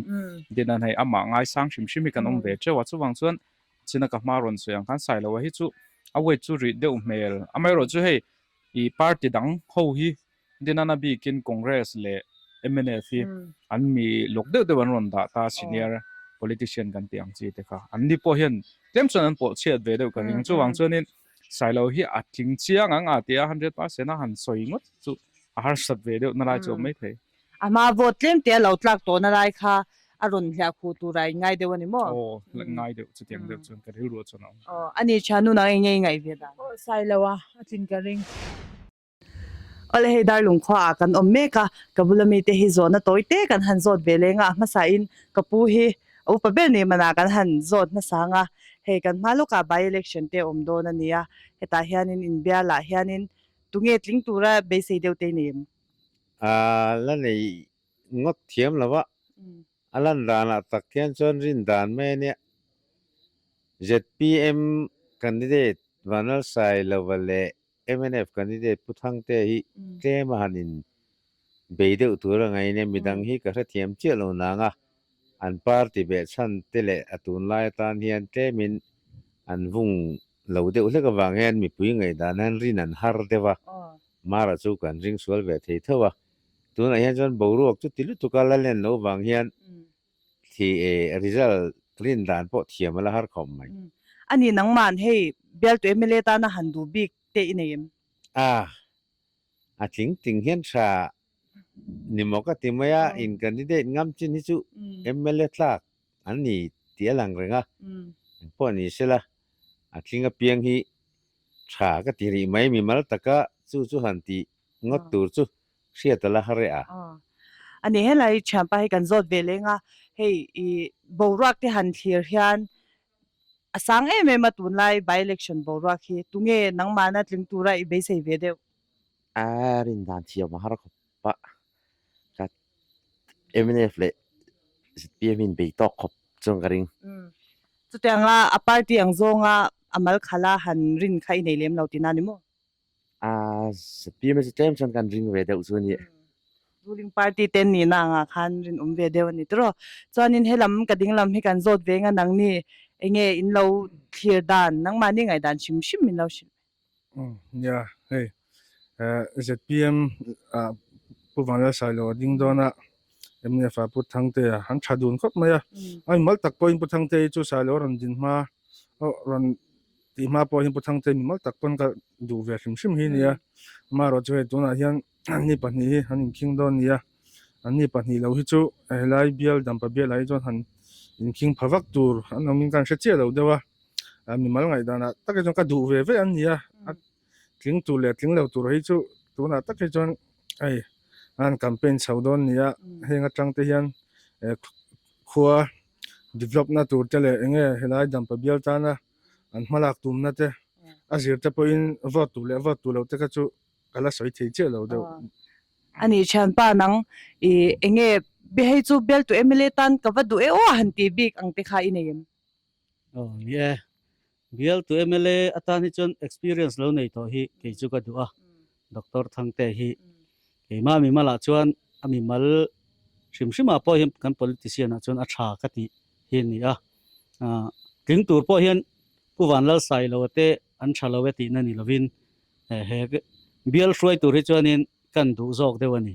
din an hei amah ngaisang hrim hrim hi kan awm ve teuh a. Chuvang chuan china ka hma rawn sawi ang khan Sailoa hi chu a weight chu rih deuh hmel. Amaherawhchu hei ih party dang ho hi Dinana bikin Congress leh mnf hi an mi lawk deuh deuh an rawn dah ta senior politician kan tih ang chi te kha. An ni pawh hian tlem chuan an pawh chhiat ve deuh ka ring. Chuvang chuanin Sailo hi a tling chiang ang a tia 100% a han sawi ngawt chu a harsat ve deuh na lai chu a awm mai thei. A hma vote tlem te a lo tlak tawhna lai kha a rawn hliah khuh tura in ngai deuh a ni maw? Aw, ngai deuh chutiang deuh chuan ka rilru chuan a awm. Aw, a ni thiannu nang eng nge i ngaih ve dan? Aw, Sailo a a tlin ka ring. Awle hei Darlung khuaah kan awm mek a, ka bula mite hi zawhna tawi te kan han zawt ve leng a, a hmasain ka pu hi a upa ber ni manah kan han zawt hmasa ang a, hei kan hma lawkah by election te awm dawn a ni a, hetah hianin inbialah hianin tunge tling tura beisei deuh te i nei em? A la nei ngawt thiam lo a, a lan danah tak hian chuan rin dan mai a nia. Zpm candidate Vanlalsailova leh mnf candidate Pu Thangtea hi tlem a han in bei deuh tur a ngain e, midang hi ka hrethiam chiah lo nang a, an party beh chhan te leh a tunlai atan hian tlemin an vung lo deuh hlek avang hian mipui ngaihdan hian rin an har deuh a, Mara chu kan ring sual ve thei tho a, tunah hian chuan boruak chu ti lutuk a la len loh vang hian Thi e, result rin dan pawh thiam a la har khawp mai. A ni nangman hei bialtu mla tana han duh bik te i nei em? A, a tling tling hian tha ni maw ka ti mai a, in candidate ngam chin hi chu mla tlak an ni tih a lang reng a, engpawh ni sela a tling apiang hi tha ka ti rih mai mimal taka chu chu han tih ngawt tur chu hriat a la har e a. A ni helai thianpa hi kan zawt ve leng a, hei i boruak te han thlir hian a sang em em a tunlai by election boruak hi tunge nangmahna tling tura i beisei ve deuh? A rin dan thiam a har khawp a, ka mnf leh zpm hi in bei tawk khawp chuan ka ring. Chutianga a party ang zawnga a mal khala han rin kha i nei lem lo tihna a ni maw? A ZPM hi chu tlem chuan kan ring ve deuh chu a ni. Ruling party te nihna angah khan rinawm ve deuh a ni tawh. Chuanin helam ka dinglam hi kan zawt ve nga nangni enge in lo thlir dan, nangmahni ngaihdan hrim hrim min lo hrilh. Nia, hei ZPM ah Pu Vanlalsailo a ding dawn a, mnf ah Pu Thangtea an tha dun khawp mai a. A mimal tak pawhin Pu Thangtea hi chu Sailo a rawn din hma, rawn tih hma pawh hian Pu Thangtea mimal tak pawn ka duh ve hrim hrim hi a nia. Amaherawhchu chu hei tunah hian ni pahnih hi an inkhing dawn a ni a, an ni pahnih lo hi chu helai bial Dampa bialah hi chuan han inkhing pha vak tur an awmin ka han hre chiah lo deuh a. Mimal ngaihdanah tak hi chuan ka duh ve ve an ni a, a tling tur leh tling lo tur hi chu tunah tak hi chuan hei an campaign chho dawn a ni a, heng atang te hian khua develop na tur te leh eng nge helai Dampa bial tana an hmalak tumna te a zir te pawhin vote tur leh vote tur loh te kha chu ka la sawi thei chiah lo deuh. A nih thianpa nang i eng nge hei chu bialtu mla tan ka va duh e aw a han tih bik ang te kha i nei em? Aw ni e, bialtu mla atan hi chuan experience lo nei tawh hi kei chu ka duh a, Doctor Thangte hi keimah mimalah chuan a mimal hrim hrimah pawh hian kan politician ah chuan a tha ka tih hi a ni a, tling tur pawh hian Pu Vanlalsailoa te an tha lo e tihna ni lovin he bial hruai tur hi chuanin kan duh zawk deuh a ni.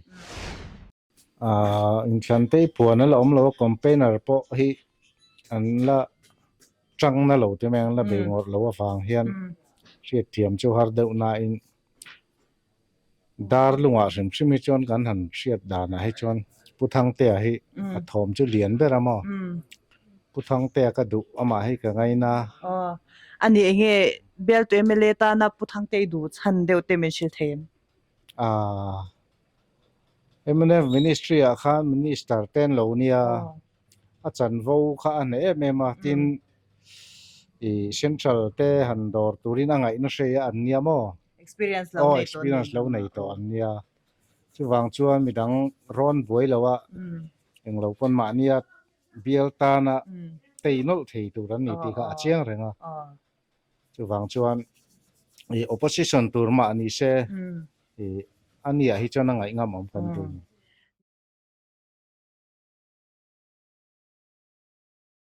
Ahh inthlan te puan a la awm lo a container pawh hi an la tang na lo te mai an la bei ngawrh lo avang hian hriatthiam chu har deuh nain dar lungah hrim hrim hi chuan kan han hriat danah hi chuan Pu Thangtea hi a thawm chu lian ber a maw Pu Thangtea ka duh amah hi ka ngaina. Aw a ni enge bialtu mla tana Pu Thangtea i duh chhan deuh te min hrilh thei em? Ahh. Mnf Ministry ah khan Minister te an lo nia, a chanvo kha a hneh em em a, tin ih Central te han dawr turin a ngaihna hrei a an nia maw? Experience lo nei tawh Experience lo nei tawh an nia. Chuvang chuan midang rawn buai lo a, englo pawn mahnia bial tana tei nawlh thei tur an ni tih kha a chiang reng a. Chuvang chuan ih opposition tur mah ni se ih a nia hi chuan a ngaih ngam awm kan ring.